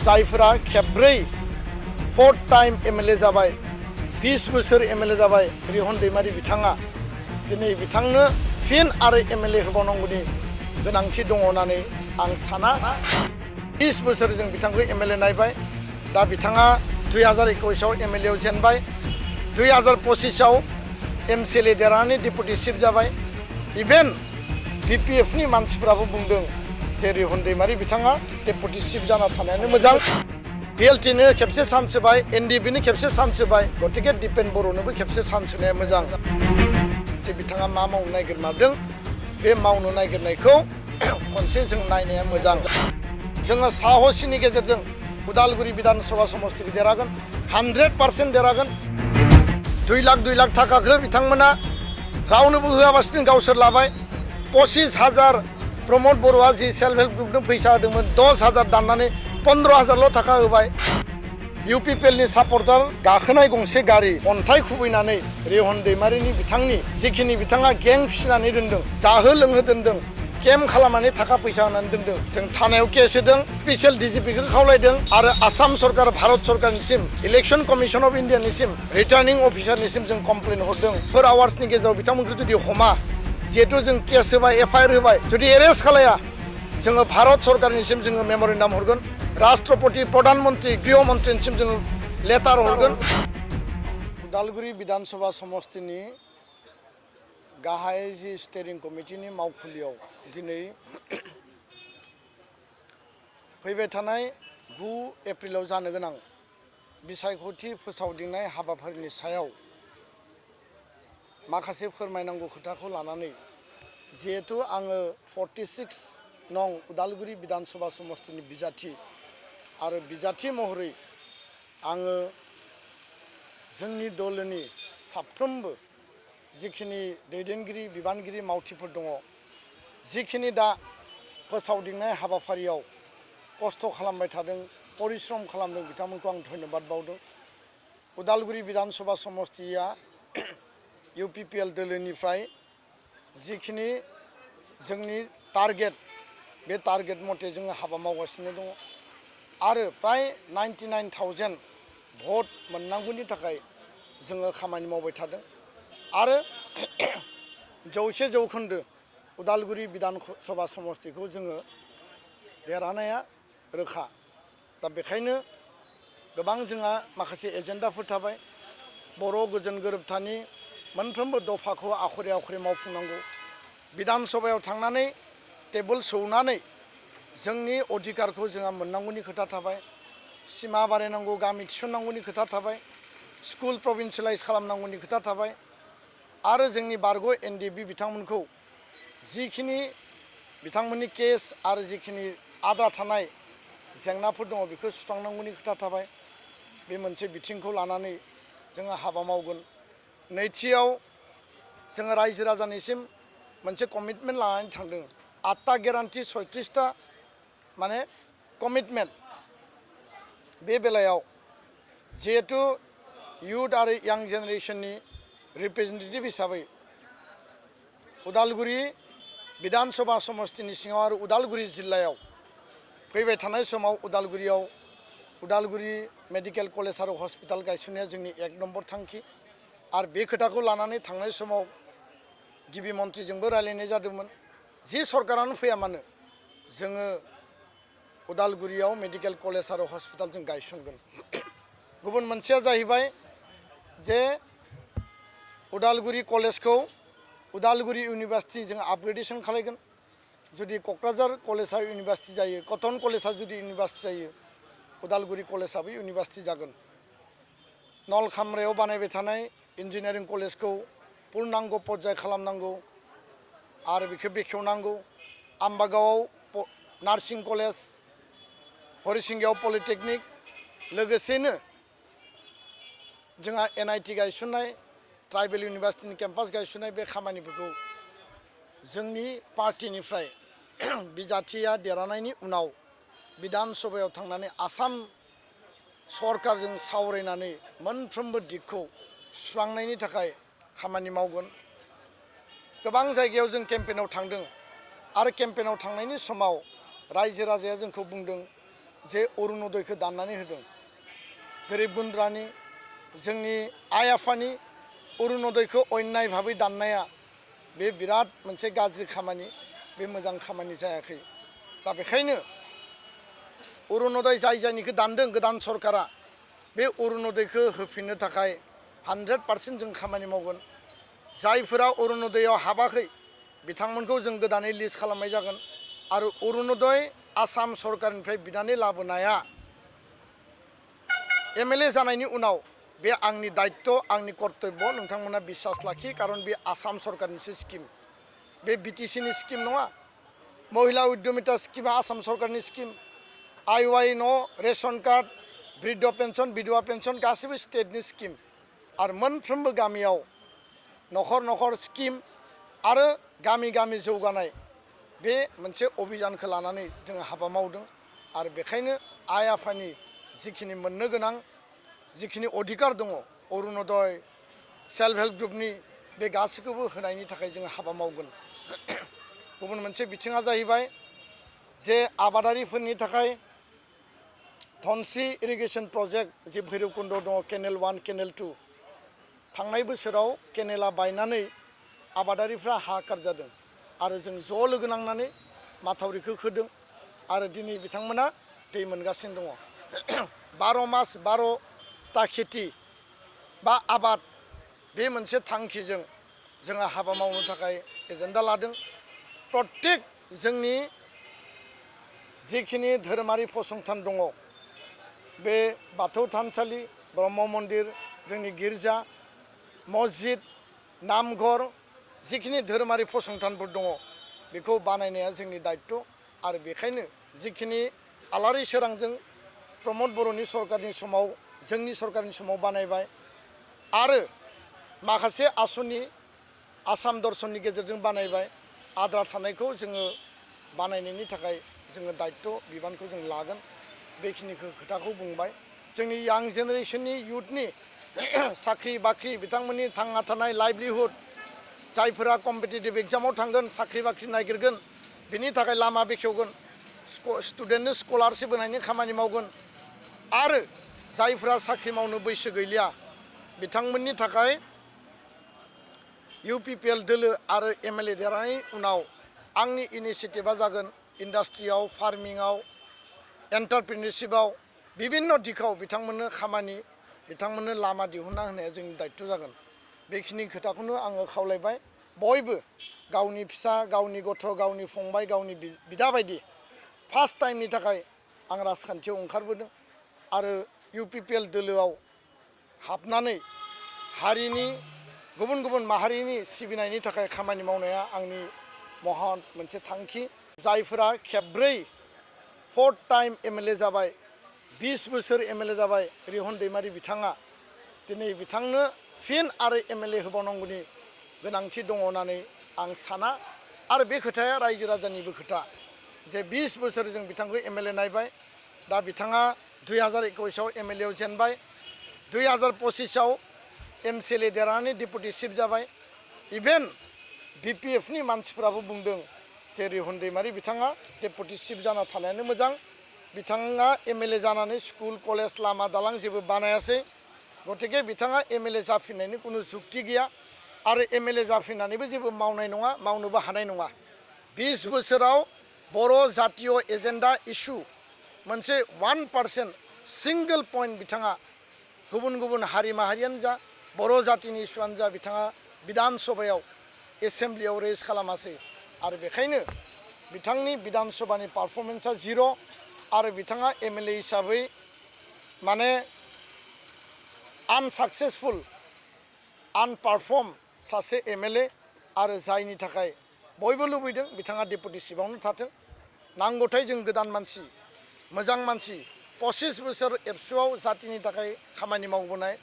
जायफोरा खेब्रै 4th time MLA जाबाय 20 बोसोर एमएलए जाबाय रिहन दैमारी बिथाङा दिनै बिथांनो फिन आरो एमएलए होबावनांगौनि गोनांथि दङ होननानै आं साना 20 बोसोर जों बिथांखौ एमएलए नायबाय दा बिथाङा 2021 आव एमएलए जेनबाय 2025 आव एमसिएलए देरहानानै डेपुटि चिफ जाबाय इभेन बीपीएफ नि मानसिफोराबो बुंदों जे रिहन दैमारी बिथाङा डेपुटि चिफ जाना थानायानो मोजां BLT नो खेबसे चान्स होबाय NDP नो खेबसे चान्स होबाय गतिके दिपेन बर'नोबो खेबसे चान्स होनाया मोजां जे बिथाङा मा मावनो नागिरमारदों बे मावनो नागिरनायखौ खनसे जों नायनाया मोजां जोङो साहसनि गेजेरजों उदालगुरि विधानसभा समष्टिखौ देरहागोन 100% देरहागोन 2 लाख थाखाखौ बिथांमोना रावनोबो होआबासिनो गावसोर लाबाय 25,000 प्रमोद बर'आ जि सेल्फ हेल्प ग्रुपनो फैसा होदोंमोन 10,000 दाननानै 15,000ल' थाखा होबाय UPPL नि सापर्टार गाखोनाय गंसे गारि अन्थाइ खुबैनानै रिहन दैमारीनि बिथांनि जिखिनि बिथाङा गें फिसिनानै दोनदों जाहो लोंहो दोनदों केम्प खालामनानै थाखा फैसा होनानै दोनदों जों थानायाव केस होदों स्पेसियेल DGPखौ खावलायदों आरो आसाम सरकार भारत सरकारनिसिम इलेक्शन कमिशन अफ इन्डियानिसिम रिटार्निं अफिसारनिसिम जों कमप्लेन हरदों 4 आवार्सनि गेजेराव बिथांमोनखौ जुदि हमा जिहेतु जों केस होबाय FIR होबाय जुदि एरेस्ट खालाया जोङो भारत सरकारनिसिम जोङो मेम'रेन्डाम हरगोन राष्ट्रपति प्रधानमन्त्री गृहमन्त्रीनिसिम जोङो लेटार हरगोन उदालगुरि विधानसभा समष्टिनि गाहाय जि स्टेरिं कमिटिनि मावखुलियाव दिनै फैबाय थानाय 9 एप्रिलाव जानो गोनां बिसायख'थि फोसावदिंनाय हाबाफारिनि सायाव माखासे फोरमायनांगौ खोथाखौ लानानै जिहेतु आङो 46 नं उदालगुरि विधानसभा समष्टिनि बिजाथि आरो बिजाथि महरै आङो जोंनि दलनि साफ्रोमबो जिखिनि दैदेनगिरि बिबानगिरि मावथिफोर दङ जिखिनि दा फोसावदिंनाय हाबाफारियाव खस्थ' खालामबाय थादों परिश्रम खालामदों बिथांमोनखौ आं धन्यबाद बावदों उदालगुरि विधानसभा समष्टिया UPPL दोलोनिफ्राय जिखिनि जोंनि टारगेट बे टारगेट मथे जोङो हाबा मावगासिनो दङ आरो प्राय 99,000 भट मोननांगौनि थाखाय जोङो खामानि मावबाय थादों आरो 100% उदालगुरि विधानसभा समष्टिखौ जोङो देरहानाया रोखा दा बेखायनो गोबां जोंहा माखासे एजेन्डाफोर थाबाय बर' गोजोन गोरोबथानि मोनफ्रोमबो दफाखौ आखरे आखरे मावफुंनांगौ विधानसभायाव थांनानै टेबोल सौनानै जोंनि अधिकारखौ जोंहा मोननांगौनि खोथा थाबाय सिमा बारायनांगौ गामि थिसननांगौनि खोथा थाबाय स्कुल प्रभिन्सियेलाइज खालामनांगौनि खोथा थाबाय आरो जोंनि बारग' NDP बिथांमोनखौ जिखिनि बिथांमोननि केस आरो जिखिनि आद्रा थानाय जेंनाफोर दङ बेखौ सुस्रांनांगौनि खोथा थाबाय बे मोनसे बिथिंखौ लानानै जोङो हाबा मावगोन नैथियाव जोङो रायजो राजानिसिम मोनसे कमिटमेन्ट लानानै थांदों 8टा गेरान्टि 36टा माने कमिटमेन्ट बे बेलायाव जिहेतु युथ आरो यां जेनेरेशननि रिप्रेजेन्टेटिभ हिसाबै उदालगुरि विधानसभा समष्टिनि सिङाव आरो उदालगुरि जिल्लायाव फैबाय थानाय समाव उदालगुरि मेडिकेल कलेज आरो हस्पिटाल गायसननाया जोंनि 1 नम्बर थांखि आरो बे खोथाखौ लानानै थांनाय समाव गिबि मन्थ्रिजोंबो रायलायनाय जादोंमोन जि सरकारानो फैया मानो जोङो उदालगुरियाव मेडिकेल कलेज आरो हस्पिटाल जों गायसनगोन गुबुन मोनसेया जाहैबाय जे उदालगुरि कलेजखौ उदालगुरि इउनिभार्सिटि जों आपग्रेडेशन खालामगोन जुदि क'क्राझार कलेजआ इउनिभार्सिटि जायो कटन कलेजआ जुदि इउनिभार्सिटि जायो उदालगुरि कलेजआबो इउनिभार्सिटि जागोन नलखामरायाव बानायबाय थानाय इन्जिनियारिं कलेजखौ पूर्णांग पर्याय खालामनांगौ आरो बेखौ बेखेवनांगौ आम्बागावआव नार्सिं कलेज हरिसिंगायाव पलिटेकनिक लोगोसेनो जोंहा NIT गायसननाय ट्राइबेल इउनिभार्सिटिनि केम्पास गायसननाय बे खामानिफोरखौ जोंनि पार्टिनिफ्राय बिजाथिया देरहानायनि उनाव विधानसभायाव थांनानै आसाम सरकारजों सावरायनानै मोनफ्रोमबो दिगखौ सुस्रांनायनि थाखाय खामानि मावगोन गोबां जायगायाव जों केम्पेइनाव थांदों आरो केम्पेइनाव थांनायनि समाव रायजो राजाया जोंखौ बुंदों जे अरुणोदयखौ दाननानै होदों गोरिब गुन्द्रानि जोंनि आइ आफानि अरुणोदयखौ अन्याय भाबै दाननाया बे बिराद मोनसे गाज्रि खामानि बे मोजां खामानि जायाखै दा बेखायनो अरुणोदय जाय जायनिखौ दानदों गोदान सरकारा बे अरुणोदयखौ होफिननो थाखाय 100% जों खामानि मावगोन जायफोरा अरुणोदयाव हाबाखै बिथांमोनखौ जों गोदानै लिस्ट खालामनाय जागोन आरो अरुणोदय आसाम सरकारनिफ्राय बिनानै लाबोनाया एमएलए जानायनि उनाव बे आंनि दायित्व आंनि कर्तब्य नोंथांमोना बिश्वास लाखि कारन बे आसाम सरकारनिसो स्किम बे बिटिसिनि स्किम नङा महिला उद्यमिता स्किमा आसाम सरकारनि स्किम आइवाइ न' रेशन कार्ड बृद्ध पेन्सन विधवा पेन्सन गासिबो स्टेटनि स्किम आरो मोनफ्रोमबो गामियाव नखर नखर स्किम आरो गामि गामि जौगानाय बे मोनसे अभियानखौ लानानै जों हाबा मावदों आरो बेखायनो आइ आफानि जिखिनि मोननो गोनां जिखिनि अधिकार दङ अरुणोदय सेल्फ हेल्प ग्रुपनि बे गासैखौबो होनायनि थाखाय जों हाबा मावगोन गुबुन मोनसे बिथिङा जाहैबाय जे आबादारिफोरनि थाखाय धनस्रि इरिगेसन प्रजेक्ट जे भैरबकुन्द दङ केनेल 1 केनेल 2 थांनाय बोसोराव केनेला बायनानै आबादारिफ्रा हाहाकार जादों आरो जों ज' लोगो नांनानै माथावरिखौ खोदों आरो दिनै बिथांमोना दै मोनगासिनो दङ 12 मास 12टा खेथि बा आबाद बे मोनसे थांखिजों जोङो हाबा मावनो थाखाय एजेन्डा लादों प्रत्येक जोंनि जिखिनि धोरोमारि फसंथान दङ बे बाथौ थानसालि ब्रह्म मन्दिर जोंनि गिर्जा मस्जिद नामघर जिखिनि धोरोमारि फसंथानफोर दङ बेखौ बानायनाया जोंनि दायित्व आरो बेखायनो जिखिनि आलारि सोरांजों प्रमद बर'नि सरकारनि समाव जोंनि सरकारनि समाव बानायबाय आरो माखासे आसनि आसाम दर्शननि गेजेरजों बानायबाय आद्रा थानायखौ जोङो बानायनायनि थाखाय जोङो दायित्व बिबानखौ जों लागोन बेखिनिखौ खोथाखौ बुंबाय जोंनि यां जेनेरेशननि युथनि साख्रि बाख्रि बिथांमोननि थांना थानाय लाइभलिहुड जायफोरा कम्पिटिटिभ एग्जामाव थांगोन साख्रि बाख्रि नागिरगोन बिनि थाखाय लामा बेखेवगोन स्टुडेन्टनो स्कलारशिप होनायनि खामानि मावगोन आरो जायफोरा साख्रि मावनो बैसो गैलिया बिथांमोननि थाखाय UPPL दोलो आरो MLA देरहानायनि उनाव आंनि इनिसियेटिभा जागोन इन्डास्ट्रियाव फार्मिंआव एन्टारप्रिनियरशिपआव बिभिन्न दिखाव बिथांमोननो खामानि बिथांमोननो लामा दिहुनना होनाया जोंनि दायित्व जागोन बेखिनि खोथाखौनो आङो खावलायबाय बयबो गावनि फिसा गावनि गथ' गावनि फंबाय गावनि बिदा बायदि फार्स्ट टाइमनि थाखाय आं राजखान्थियाव ओंखारबोदों आरो UPPL दोलोआव हाबनानै हारिनि गुबुन गुबुन माहारिनि सिबिनायनि थाखाय खामानि मावनाया आंनि महान मोनसे थांखि जायफोरा खेबब्रै 4th टाइम MLA जाबाय 20 बोसोर MLA जाबाय रिहन दैमारि बिथाङा दिनै बिथांनो फिन आरो MLA होबावनांगौनि गोनांथि दङ होननानै आं साना आरो बे खोथाया रायजो राजानिबो खोथा जे 20 बोसोर जों बिथांखौ MLA नायबाय दा बिथाङा 2021आव MLA जेनबाय 2025आव MCLA देरहानानै डेपुटि चिफ जाबाय इभेन BPFनि मानसिफोराबो बुंदों जे रिहन दैमारि बिथाङा डेपुटि चिफ जाना थानायानो मोजां बिथाङा MLA जानानै स्कुल कलेज लामा दालां जेबो बानायासै गतिके बिथाङा MLA जाफिननायनि कुनु जुक्ति गैया आरो MLA जाफिननानैबो जेबो मावनाय नङा मावनोबो हानाय नङा 20 बोसोराव बर' जातीय एजेन्डा इस्यु मोनसे 1% सिंगल पइन्ट बिथाङा गुबुन गुबुन हारि माहारियानो जा बर' जातिनि इस्युआनो जा बिथाङा बिधान सभायाव एसेम्ब्लियाव रेज खालामासै आरो बेखायनो बिथांनि बिधान सभानि पारफरमेन्सआ 0 आरो बिथाङा MLA हिसाबै माने आनसाक्सेसफुल आनपारफर्म सासे MLA आरो जायनि थाखाय बयबो लुबैदों बिथाङा डेपुटि चिफआवनो थाथों नांगौथाय जों गोदान मानसि मोजां मानसि 25 बोसोर एबसुआव जातिनि थाखाय खामानि मावबोनाय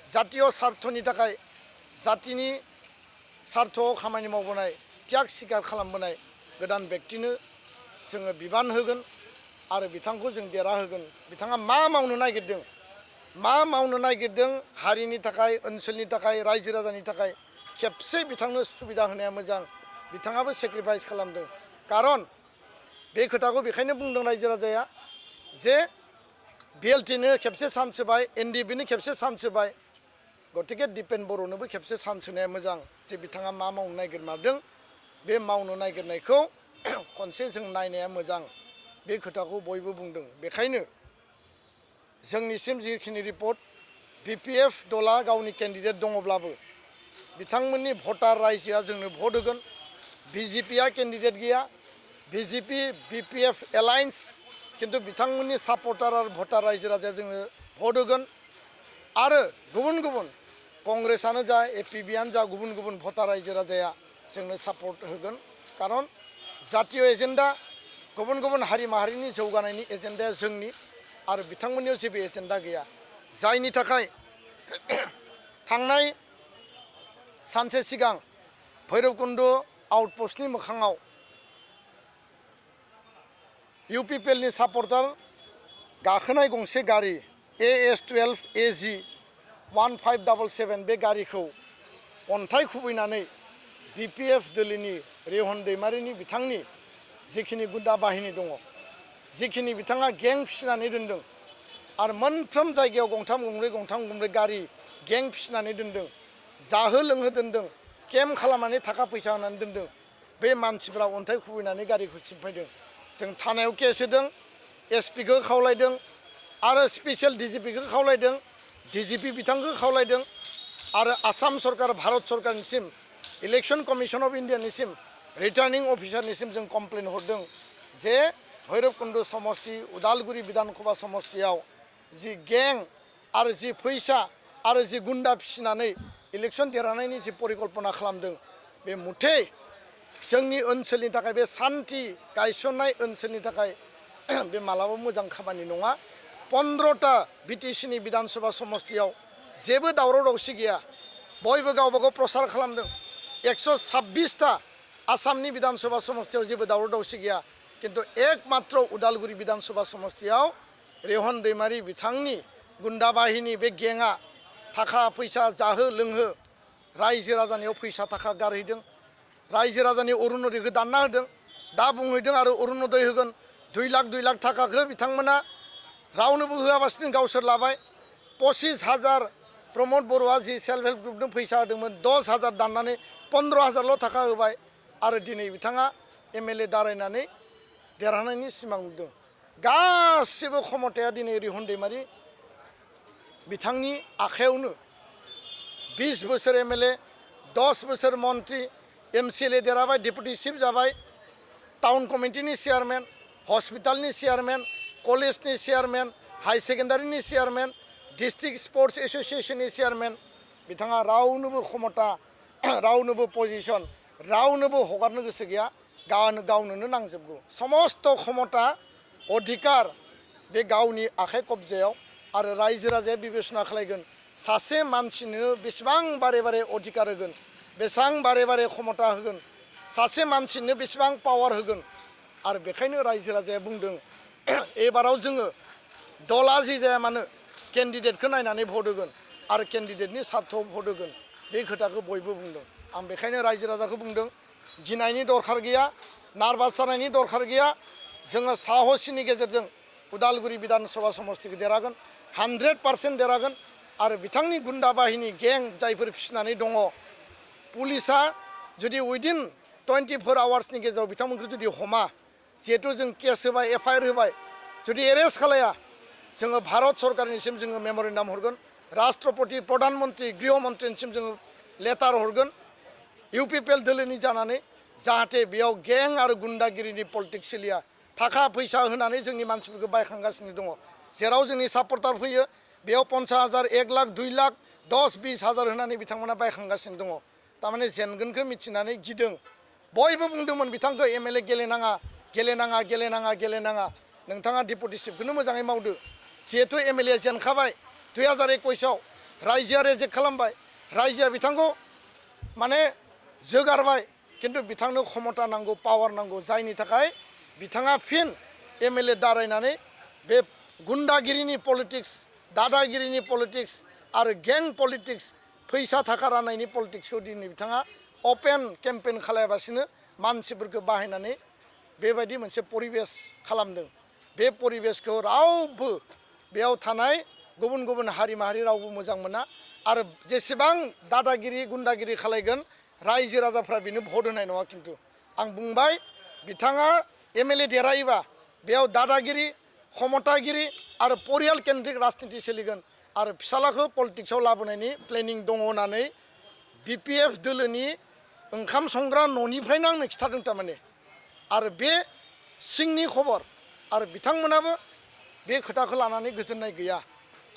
जातीय सार्थनि थाखाय जातिनि सार्थआव खामानि मावबोनाय त्याग स्वीकार खालामबोनाय गोदान व्यक्तिनो जोङो बिबान होगोन आरो बिथांखौ जों देरहाहोगोन बिथाङा मा मावनो नागिरदों हारिनि थाखाय ओनसोलनि थाखाय रायजो राजानि थाखाय खेबसे बिथांनो सुबिदा होनाया मोजां बिथाङाबो सेक्रिफाइस खालामदों कारन बे खोथाखौ बेखायनो बुंदों रायजो राजाया जे बिएलटिनो खेबसे चान्स होबाय एनडिएफबिनो खेबसे चान्स होबाय गतिके दिपेन बर'नोबो खेबसे चान्स होनाया मोजां जे बिथाङा मा मावनो नागिरमारदों बे मावनो नागिरनायखौ खनसे जों नायनाया मोजां बे खोथाखौ बयबो बुंदों बेखायनो जोंनिसिम जिखिनि रिपर्ट बिपिएफ दला गावनि केन्डिडेट दङब्लाबो बिथांमोननि भटार रायजोआ जोंनो भट होगोन बिजेपिआ केन्डिडेट गैया बिजेपि बिपिएफ एलायन्स किन्तु बिथांमोननि सापर्टार आरो भटार रायजो राजाया जोंनो भट होगोन आरो गुबुन गुबुन कंग्रेसआनो जा एपिबिआनो जा गुबुन गुबुन भटार रायजो राजाया जोंनो सापर्ट होगोन कारन जातीय एजेन्डा गुबुन गुबुन हारि माहारिनि जौगानायनि एजेन्डाया जोंनि आरो बिथांमोननियाव जेबो एजेन्डा गैया जायनि थाखाय थांनाय सानसे सिगां भैरबकुन्द आउटपस्टनि मोखाङाव इउपिपिएलनि सापर्टार गाखोनाय गंसे गारि AS12 AG 1577 बे गारिखौ अन्थाइ खुबैनानै बिपिएफ दोलोनि रेहन दैमारिनि बिथांनि जिखिनि गुन्दा बाहिनी दङ जिखिनि बिथाङा गें फिसिनानै दोनदों आरो मोनफ्रोम जायगायाव गंथाम गंब्रै गारि गें फिसिनानै दोनदों जाहो लोंहो दोनदों केम्प खालामनानै थाखा फैसा होनानै दोनदों बे मानसिफ्रा अन्थाइ खुबैनानै गारिखौ सिफायदों जों थानायाव केस होदों एसपिखौ खावलायदों आरो स्पेसियेल डिजिपिखौ खावलायदों डिजिपि बिथांखौ खावलायदों आरो आसाम सरकार भारत सरकारनिसिम इलेक्शन कमिशन अफ इन्डियानिसिम रिटार्निं अफिसारनिसिम जों कमप्लेन हरदों जे भैरबकुन्द समष्टि उदालगुरि विधानसभा समष्टियाव जि गें आरो जि फैसा आरो जि गुन्दा फिसिनानै इलेक्शन देरहानायनि जि परिकल्पना खालामदों बे मुथे जोंनि ओनसोलनि थाखाय बे सान्थि गायसननाय ओनसोलनि थाखाय बे मालाबा मोजां खामानि नङा 15टा बिटिसिनि विधानसभा समष्टियाव जेबो दावराव दावसि गैया बयबो गावबा गाव प्रसार खालामदों 126टा आसामनि विधानसभा समष्टियाव जेबो दावराव दावसि गैया किन्तु एकमात्र उदालगुरि विधानसभा समष्टियाव रेहन दैमारि बिथांनि गुन्दा बाहिनी बे गेंआ थाखा फैसा जाहो लोंहो रायजो राजानियाव फैसा थाखा गारहैदों रायजो राजानि अरुनदयखौ दानना होदों दा बुंहैदों आरो अरुनदय होगोन 2 लाख थाखाखौ बिथांमोना रावनोबो होआबासिनो गावसोर लाबाय 25,000 प्रमद बर'आ जि सेल्फ हेल्प ग्रुपनो फैसा होदोंमोन 10,000 दाननानै 15,000ल' थाखा होबाय आरो दिनै बिथाङा एमएलए दारायनानै देरहानायनि सिमां नुदों गासिबो क्षमताया दिनै रेहन दैमारि बिथांनि आखायावनो 20 बोसोर एमएलए 10 बोसोर मन्त्रि एमसिएलए देरहाबाय डेपुटि चिफ जाबाय टाउन कमिटिनि चेयारमेन हस्पिटालनि चेयारमेन कलेजनि चेयारमेन हाई सेकेन्डारिनि चेयारमेन डिस्ट्रिक्ट स्पर्ट्स एसोसिएशननि चेयारमेन बिथाङा रावनोबो क्षमता रावनोबो पजिशन रावनोबो हगारनो गोसो गैया गावनो नांजोबगौ समस्त क्षमता अधिकार बे गावनि आखाइ कब्जायाव आरो रायजो राजाया बिबेचना खालायगोन सासे मानसिनो बेसेबां बारे बारे अधिकार होगोन बेसेबां बारे बारे क्षमता होगोन सासे मानसिनो बेसेबां पावार होगोन आरो बेखायनो रायजो राजाया बुंदों एबाराव जोङो दला जि जाया मानो केन्डिडेटखौ नायनानै भट होगोन आरो केन्डिडेटनि सार्थआव भट होगोन बे खोथाखौ बयबो बुंदों आं बेखायनो रायजो राजाखौ बुंदों गिनायनि दरखार गैया नार्भास जानायनि दरखार गैया जोङो साहसनि गेजेरजों उदालगुरि विधानसभा समष्टिखौ देरहागोन 100% देरहागोन आरो बिथांनि गुन्दा बाहिनी गें जायफोर फिसिनानै दङ पुलिसा जुदि उइदिन 24 आवार्सनि गेजेराव बिथांमोनखौ जुदि हमा जिहेतु जों केस होबाय एफआईआर होबाय जुदि एरेस्ट खालाया जोङो भारत सरकारनिसिम जोङो मेम'रेन्डाम हरगोन राष्ट्रपति प्रधानमन्त्री गृहमन्त्रिनिसिम जोङो लेटार हरगोन इउपिपिएल दोलोनि जानानै जाहाथे बेयाव गें आरो गुन्दागिरिनि पलिटिक्स सोलिया थाखा फैसा होनानै जोंनि मानसिफोरखौ बायखांगासिनो दङ जेराव जोंनि सापर्टार फैयो बेयाव 50,000 1 लाख 2 लाख 10-20 हाजार होनानै बिथांमोना बायखांगासिनो दङ तारमाने जेनगोनखौ मिथिनानै गिदों बयबो बुंदोंमोन बिथांखौ एमएलए गेलेनाङा नोंथाङा डेपुटि चिफखौनो मोजाङै मावदो जिहेतु एमएलए जेनखाबाय 2021आव रायजोआ रिजेक्ट खालामबाय रायजोआ बिथांखौ माने जोगारबाय किन्तु बिथांनो क्षमता नांगौ पावार नांगौ जायनि थाखाय बिथाङा फिन एमएलए दारायनानै बे गुन्दागिरिनि पलिटिक्स दादागिरिनि पलिटिक्स आरो गें पलिटिक्स फैसा थाखा राननायनि पलिटिक्सखौ दिनै बिथाङा अपेन केम्पेइन खालायाबासिनो मानसिफोरखौ बाहायनानै बेबायदि मोनसे परिबेस खालामदों बे परिबेसखौ रावबो बेयाव थानाय गुबुन गुबुन हारि माहारि रावबो मोजां मोना आरो जेसेबां दादागिरि गुन्दागिरि खालायगोन रायजो राजाफ्रा बेनो भट होनाय नङा खिन्थु आं बुंबाय बिथाङा एमएलए देरहायोबा बेयाव दादागिरि क्षमतागिरि आरो परियाल केन्द्रिक राजनिति सोलिगोन आरो फिसालाखौ पलिटिक्सआव लाबोनायनि प्लेनिं दङ होननानै बिपिएफ दोलोनि ओंखाम संग्रा न'निफ्रायनो आंनो खिथादों थारमाने आरो बे सिंनि खबर आरो बिथांमोनाबो बे खोथाखौ लानानै गोजोननाय गैया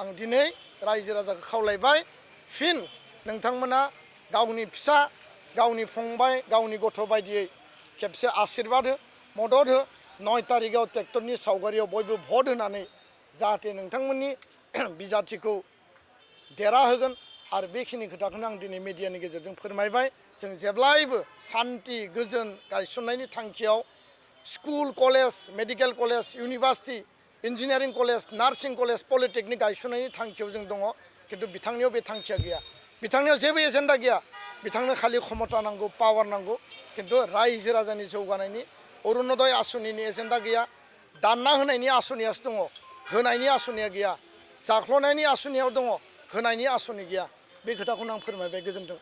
आं दिनै रायजो राजाखौ खावलायबाय फिन नोंथांमोना गावनि फिसा गावनि फंबाय गावनि गथ' बायदियै खेबसे आशीर्बाद हो मदद हो 9 तारिखआव ट्रेक्टरनि सावगारियाव बयबो भट होनानै जाहाथे नोंथांमोननि बिजाथिखौ देरहाहोगोन आरो बेखिनि खोथाखौनो आं दिनै मिडियानि गेजेरजों फोरमायबाय जों जेब्लायबो सान्थि गोजोन गायसननायनि थांखियाव school college medical college university engineering college nursing college polytechnic गायसननायनि थांखियाव जों दङ खिन्थु बिथांनियाव बे थांखिया गैया बिथांनियाव जेबो एजेन्डा गैया बिथांनो खालि क्षमता नांगौ पावार नांगौ खिन्थु रायजो राजानि जौगानायनि अरुणोदय आसनिनि एजेन्डा गैया दानना होनायनि आसनियासो दङ होनायनि आसनिया गैया जाख्ल'नायनि आसनियाव दङ होनायनि आसनि गैया बे खोथाखौनो आं फोरमायबाय गोजोन्थों